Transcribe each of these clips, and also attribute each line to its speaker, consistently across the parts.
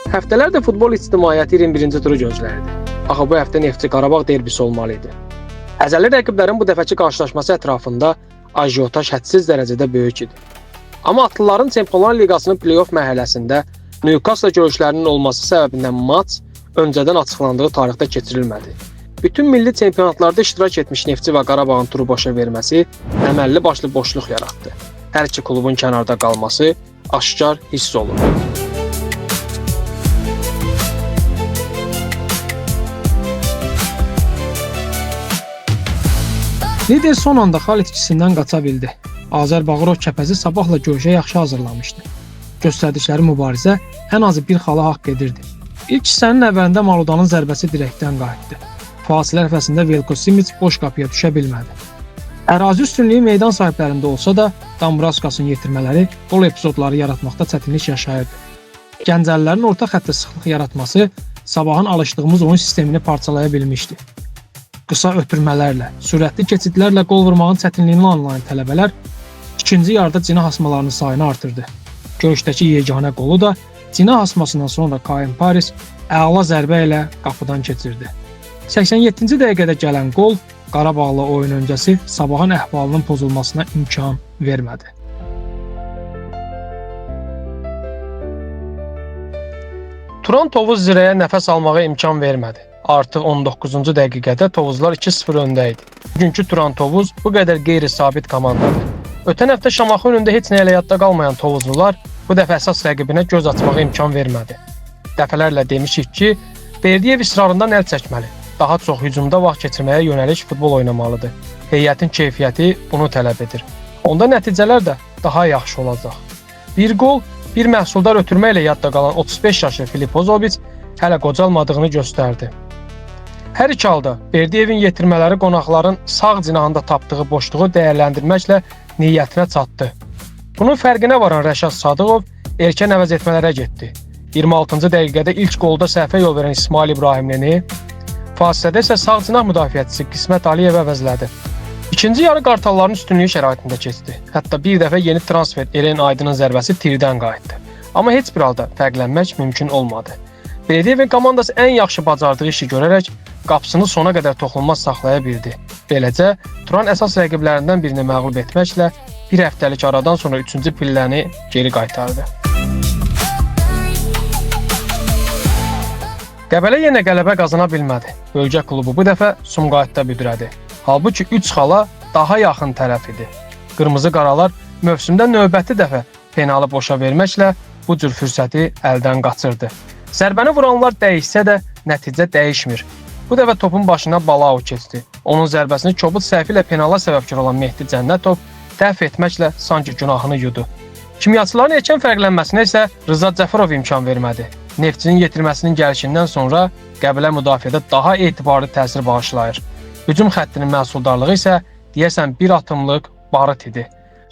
Speaker 1: Həftələrdir futbol ictimaiyyəti 21-ci turu gözləyirdi. Axı bu həftə Neftçi Qarabağ derbisi olmalı idi. Əzəli rəqiblərin bu dəfəki qarşılaşması ətrafında ajiotaj hədsiz dərəcədə böyük idi. Amma atlıların Çempionlar Liqasının play-off mərhələsində Newcastle görüşlərinin olması səbəbindən maç öncədən açıqlandığı tarixdə keçirilmədi. Bütün milli çempionatlarda iştirak etmiş Neftçi və Qarabağın turu boşa verməsi əməlli başlı boşluq yaratdı. Hər iki klubun kənarda qalması aşkar hiss olundu. Lider son anda xal itkisindən qaça bildi. Azər Bağırov Kəpəzi Sabahla görüşə yaxşı hazırlamışdı. Göstərdikləri mübarizə ən azı bir xala haqq edirdi. İlk hissənin əvvəlində Maludanın zərbəsi dirəkdən qayıtdı. Fasilə ərəfəsində Velko Simic boş qapıya düşə bilmədi. Ərazi üstünlüyü meydan sahiblərində olsa da, Dambraskasın yetirmələri qol epizodları yaratmaqda çətinlik yaşayırdı. Gəncəlilərin orta xəttə sıxlıq yaratması Sabahın alışdığımız oyun sistemini parçalaya bilmişdi. Qısa ötürmələrlə, sürətli keçidlərlə qol vurmağın çətinliyini anlayan tələbələr ikinci yarıda cinah asmalarının sayını artırdı. Görüşdəki yeganə qolu da cinah asmasından sonra Kain Paris əla zərbə ilə qapıdan keçirdi. 87-ci dəqiqədə gələn qol Qarabağla oyun öncəsi Sabahın əhvalının pozulmasına imkan vermədi. Turan Tovuz Zirəyə nəfəs almağa imkan vermədi. Artıq 19-cu dəqiqədə Tovuzlar 2-0 öndə idi. Bugünkü Turan Tovuz bu qədər qeyri-sabit komandadır. Ötən həftə Şamaxı önündə heç nə ilə yadda qalmayan Tovuzlular bu dəfə əsas rəqibinə göz açmağa imkan vermədi. Dəfələrlə demişik ki, Berdiyev israrından əl çəkməli. Daha çox hücumda vaxt keçirməyə yönəlik futbol oynamalıdır. Heyətin keyfiyyəti bunu tələb edir. Onda nəticələr də daha yaxşı olacaq. Bir qol, bir məhsuldar ötürmə ilə yadda qalan 35 yaşlı Filipozovic hələ qocalmadığını göstərdi. Hər iki halda Berdiyevin yetirmələri qonaqların sağ cinahında tapdığı boşluğu dəyərləndirməklə niyyətinə çatdı. Bunun fərqinə varan Rəşad Sadıqov erkən əvəz etmələrə getdi. 26-cı dəqiqədə ilk qolda səhvə yol verən İsmail İbrahimlini, fasilədə isə sağ cinah müdafiəçisi Qismət Aliyev əvəzlədi. İkinci yarı Qartalların üstünlüyü şəraitində keçdi. Hətta bir dəfə yeni transfer Eren Aydın'ın zərbəsi tirdən qayıtdı. Amma heç bir halda fərqlənmək mümkün olmadı. Berdiyevin komandası ən yaxşı bacardığı işi görərək qapısını sona qədər toxunmaz saxlaya bildi. Beləcə, Turan əsas rəqiblərindən birini məğlub etməklə bir həftəlik aradan sonra 3-cü pilləni geri qaytardı. Qəbələ yenə qələbə qazana bilmədi. Bölgə klubu bu dəfə Sumqayıtda büdrədi. Halbuki 3 xala daha yaxın tərəf idi. Qırmızı qaralar mövsümdə növbəti dəfə penalı boşa verməklə bu cür fürsəti əldən qaçırdı. Zərbəni vuranlar dəyişsə də nəticə dəyişmir. Bu dəfə topun başına Balau keçdi. Onun zərbəsini kobud səhvi ilə penala səbəbkar olan Mehdi Cənnətov dəf etməklə sanki günahını yudu. Kimyaçıların erkən fərqlənməsinə isə Rıza Cəfərov imkan vermədi. Neftçinin yetirməsinin gəlişindən sonra Qəbələ müdafiədə daha etibarlı təsir bağışlayır. Hücum xəttinin məhsuldarlığı isə deyəsən bir atımlıq barıt idi.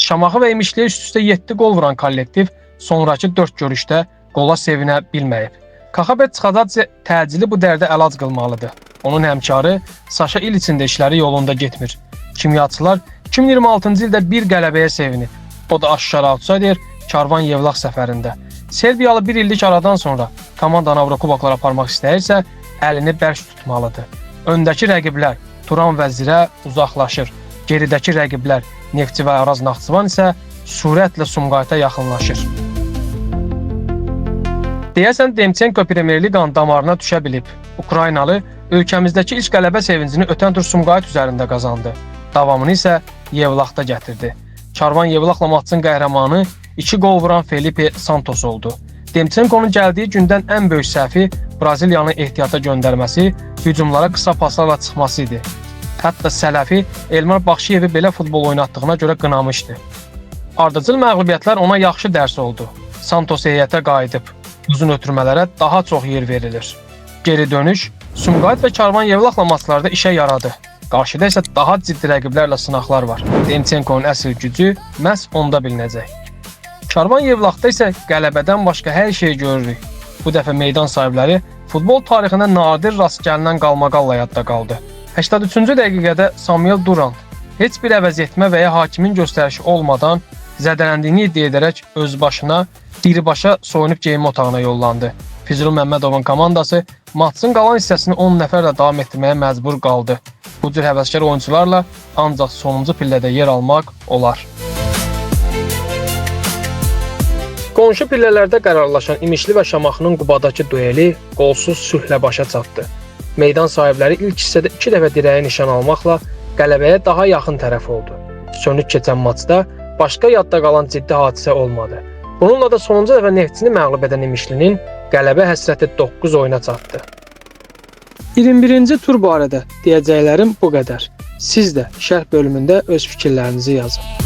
Speaker 1: Şamaxı və İmişliyə üst-üstə 7 qol vuran kollektiv sonrakı 4 görüşdə qola sevinə bilməyib. Kaxabet Çıxadadze təcili bu dərdə əlac qılmalıdır. Onun həmkarı Saşa İliçin də işləri yolunda getmir. Kimyaçılar 2026-cı ildə bir qələbəyə sevinib. O da aşkar outsider Karvan Yevlax səfərində. Serbiyalı bir illik aradan sonra komandanı Avrokuboklara aparmaq istəyirsə, əlini bərk tutmalıdır. Öndəki rəqiblər Turan və Zirə uzaqlaşır. Geridəki rəqiblər Neftçi və Araz Naxçıvan isə sürətlə Sumqayıta yaxınlaşır. Deyəsən Demchenko Premyer Liqanın damarına düşə bilib. Ukraynalı ölkəmizdəki ilk qələbə sevincini ötən tur Sumqayıt üzərində qazandı. Davamını isə Yevlaxda gətirdi. Karvan Yevlaxla maçın qəhrəmanı 2 qol vuran Felipe Santos oldu. Demchenko'nun gəldiyi gündən ən böyük səhvi Braziliyanı ehtiyata göndərməsi, hücumlara qısa paslarla çıxması idi. Hətta sələfi Elmar Baxşiyevi belə futbol oynatdığına görə qınamışdı. Ardıcıl məğlubiyyətlər ona yaxşı dərs oldu. Santos heyətə qayıdıb. Uzun ötürmələrə daha çox yer verilir. Geri dönüş Sumqayıt və Karvan Yevlaxla maçlarda işə yaradı. Qarşıda isə daha ciddi rəqiblərlə sınaqlar var. Demchenko'nun əsl gücü məhz onda bilinəcək. Karvan Yevlaxda isə qələbədən başqa hər şeyi görürük. Bu dəfə meydan sahibləri futbol tarixində nadir rast gəlinən qalmaqalla yadda qaldı. 83-cü dəqiqədə Samuel Durant heç bir əvəz etmə və ya hakimin göstərişi olmadan zədələndiyini iddia edərək öz başına birbaşa soyunub geyinmə otağına yollandı. Füzuli Məmmədovun komandası matçın qalan hissəsini 10 nəfərlə davam etdirməyə məcbur qaldı. Bu cür həvəskar oyunçularla ancaq sonuncu pillədə yer almaq olar. Qonşu pillələrdə qərarlaşan İmişli və Şamaxının Qubadakı dueli qolsuz sülhlə başa çatdı. Meydan sahibləri ilk hissədə 2 dəfə dirəyə nişan almaqla qələbəyə daha yaxın tərəf oldu. Sönük keçən maçda başqa yadda qalan ciddi hadisə olmadı. Bununla da sonuncu dəfə Neftçini məğlub edən İmişlinin qələbə həsrəti 9 oyuna çatdı. 21-ci tur barədə deyəcəklərim bu qədər. Siz də şərh bölümündə öz fikirlərinizi yazın.